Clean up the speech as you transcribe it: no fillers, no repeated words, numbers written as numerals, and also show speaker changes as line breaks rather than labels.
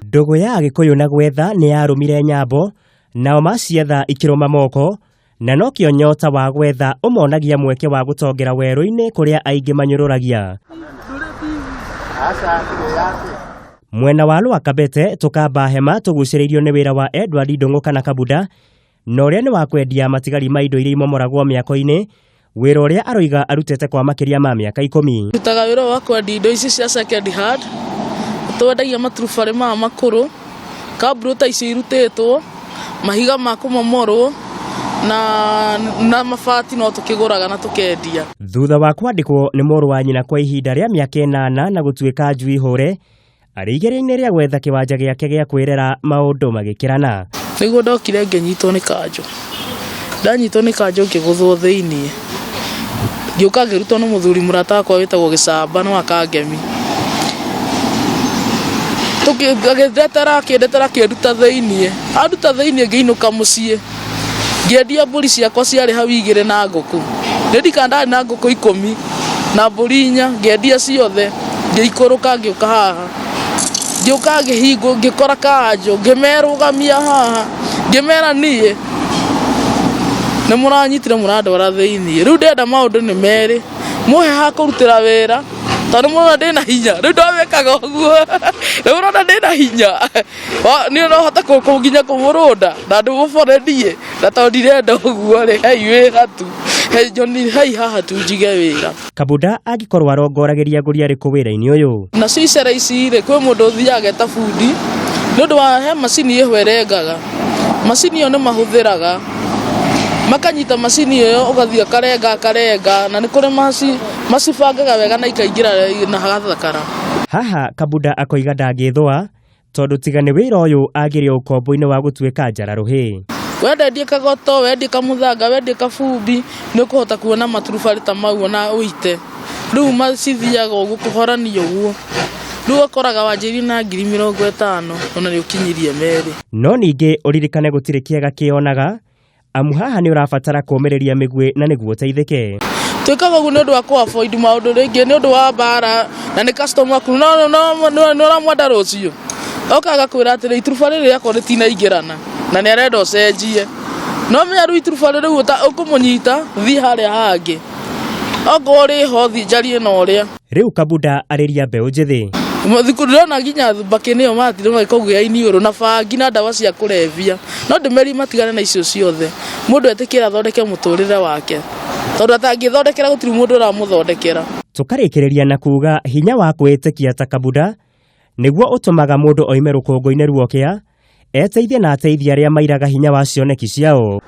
Ndũgũ ya Agĩkũyũ na gwetha nĩ yarũmire nyambo, nao macietha ikĩrũma moko, na nokĩo nyota wa gwetha ũmonagia mweke wa gũtongera werũ-inĩ kũrĩa aingĩ manyũrũragia. Mwena wa Lwakabete tũkamba hema tũgucĩrĩirio nĩ wĩra wa Edward Ndũng'ũ kana Kabuda, na ũrĩa nĩ wa kwendia matigari ma indo iria imomoragwo mĩako-inĩ, wĩra ũrĩa aroiga arutĩte kwa makĩria ma mĩaka 10.
Ndutaga wĩra wa kwendia indo ici cia second hand, twendagia maturubarĩ maya makũrũ, kamburu ta ici irutĩtwo, mahiga ma kũmomorwo na mabati no tũkĩgũraga na tũkendia.
Thutha wa kwandĩkwo nĩ mũrũ wa nyina kwa ihinda rĩa mĩaka 8 na gũtuĩka njui hũre, arĩ igeria-inĩ rĩa gwetha kĩwanja gĩake gĩa kwĩrera maũndũ magĩkĩrana.
Nĩguo ndokire ngĩnyitwo nĩ kanjũ, ndanyitwo nĩ kanjũ ngĩgũthwo thĩiniĩ, ngĩũka ngĩrutwo nĩ mũthuri mũrata wakwa wĩtagwo Gĩcamba nĩ wa Kangemi. Agĩndetera akĩndetera akĩnduta thĩiniĩ, anduta thĩiniĩ ngĩinũka mũciĩ, ngĩendia mbũri ciakwa ciarĩ hau 2 na ngũkũ. Nĩ ndirikana ndarĩ na ngũkũ 10 na mbũri 4, ngĩendia ciothe, ngĩikũrũka ngĩũka haha. Ngĩũka ngĩhingwo ngĩkora kanjũ, ngĩmerũgamia haha, ngĩmera niĩ nĩ mũranyitire mũrandwara thĩiniĩ. Rĩu ndĩrenda maũndũ nĩ merĩ, mũhe ha kũrutĩra wĩra, tondũ mũrona ndĩna hinya, rĩu ndamekaga ũguo, rĩu ũrona ndĩna hinya, niĩ no hote nginya kũmũrũnda na ndĩmũbore niĩ, na tondũ ndirenda ũguo rĩ, hei wĩra tu, hei njoni, hei haha tu njige wĩra.
Kabuda angĩkorwo arongoragĩria agũri arĩkũ wĩra-inĩ ũyũ?
Nacio icera ici rĩ, kwĩ mũndũ ũthiaga ageta bundi, nĩ ũndũ wa he macini ĩho ĩrengaga, macini ĩyo nĩ mahũthĩraga, makanyita macini ĩyo ũgathiĩ akarenga akarenga, na nĩ kũrĩ macibangaga wega na ikaingĩra na hagathakara.
Haha Kabuda akoiga ndangĩthũa, tondũ tiga nĩ wĩra ũyũ agĩrĩ o ũkombo-inĩ wa gũtuĩka njara rũhĩ.
Wendie kagoto, wendie kamũthanga, wendie kabumbi, nĩ ũkũhota kuona maturubarĩ ta mau na ũite. Rĩu macithiaga ũguo kũhorania ũguo. Rĩu ũkoraga wanjĩrĩirie na 50,000 ona nĩ ũkinyirie 2.
No ningĩ ũririkane gũtirĩ kĩega kĩonaga, amu haha nĩ ũrabatara kũũmĩrĩria mĩguĩ na nĩguo ũteithĩke.
Twĩkaga ũguo nĩ ũndũ wa kũ avoid maũndũ rĩngĩ, nĩ ũndũ wa mbara na nĩ customer waku, no nĩ ũramwenda rũciũ. Oka agakwĩra atĩrĩ, iturubarĩ rĩrĩ rĩakwa rĩtinaingĩrana na nĩ arenda ũcenjie. No menya rĩu iturubarĩ rĩu ũkũmũnyita, thiĩ harĩa hangĩ. Okorwo rĩho thiĩ njarie na ũrĩa.
Rĩu Kabuda arĩria mbeũ njĩthĩ.
Thikũ ndĩrona nginya mbakĩ nĩyo maratinde magĩkũgĩa iniũrũ na bangi na ndawa cia kũrebia. No ndĩmerire matigane na icio ciothe. Mũndũ etĩkĩre athondeke mũtũrĩre wake. Tondũ atangĩthondekera gũtirĩ mũndũ ũramũthondekera.
Tũkarĩkĩrĩria na kuga hinya wa kwĩĩtĩkia ta Kabuda nĩguo ũtũmaga mũndũ oime rũkũngũ-inĩ ruokĩa, eteithie na ateithie arĩa mairaga hinya wa cioneki ciao.